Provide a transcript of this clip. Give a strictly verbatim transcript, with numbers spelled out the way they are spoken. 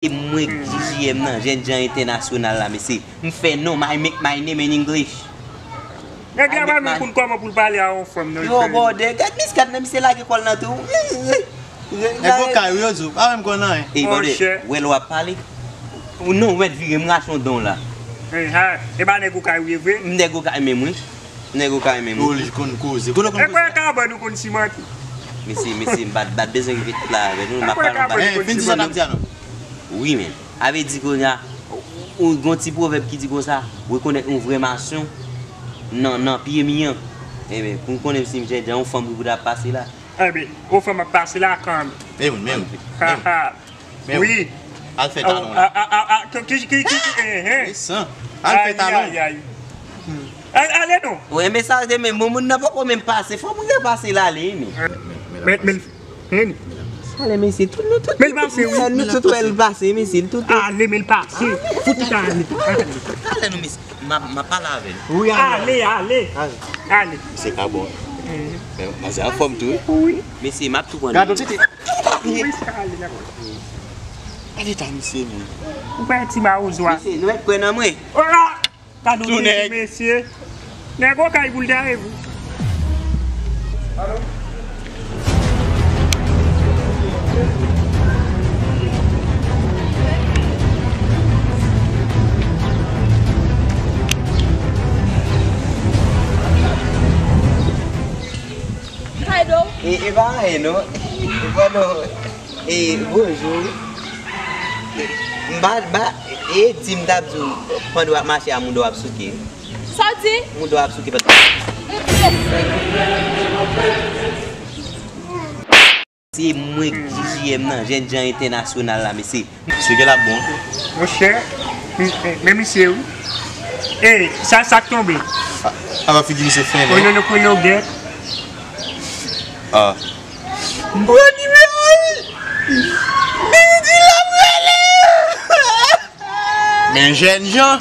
E mwen G G M nan, jènjan entènasyonal la, mesye. M fè non, I make my name in English. Nèg la pa menm konn kòman pou l pale a yon fanm nan. Yo, bòdè, gad miskat nan, misye lage kò l nan tou. Nèg Okay wi yo di w, pa menm konn anyen. Ey, bòdè, wè lè w ap pale. Ou non, ou mèt vire m rache yon don la. E pa nèg Okay ou ye vre? M nèg Okay menm wi. Nèg Okay menm wi. Ou li konn koze. Kote w konn koze? E kwen kabann ou konn simante. Mesye, mesye, m pa t, pa t bezwen rive tout la avè nou, m ap pale yon bagay. Fin di sa n ap di a non. Wi, men. A vle di kounye a, ou, ou gon ti pwovèb ki di konsa, rekonèt yon vrè masyon nan, nan pye mi an. Enben, pou m konnen si m jènjan yon fanm wi pou ta pase la. Enben, yon fanm ap pase la kanmenm. Men wi, men wi. Men wi. Al fè talon la. Ki, ki, ki, ki, enhen. Al fè talon. Ay, ay, ay. Ale non. Wi, men sa, se men bon moun nan poko menm pase. Fò moun nan pase l ale, men. Men, men, men. Ale, mesye, tout nou tout. Men l pase, wi. Nou tout wè l pase, mesye, l tout. Ale, men l pase. Fout li ta ale. Ale non, mesye. M ap, m ap pale avè l. Wi, ale. Ale, ale. Ale. Misye ka bon. Men, manzè anfòm tou, wi. Wi. Mesye, m ap tou pran. Gade yon ti. Wi, misye ale la. Gade ta misye, men. Ou pa ti mawozo a. Mesye, nou mèt kwè nan mwen. Ora! Gade yon ti mesye. Nèg Okay pou l ta ye pou. E, e pa anyen non. E pa non. E, bonjou. M pa, pa, e, di m t ap di w, pandan w ap mache a, mouda w ap souke. Sa w di? Mouda w ap souke, paske. Se mwen G G M nan, jènjan entènasyonal la, mesye. Misye gen la bon. Monchè, mi-, men misye wi. Ey, sa, sa k tonbe? A, a figi misye fennen. Kono, kono, gèt. Ah. M pran nimewo l. Li di l ap rele. Men jènjan.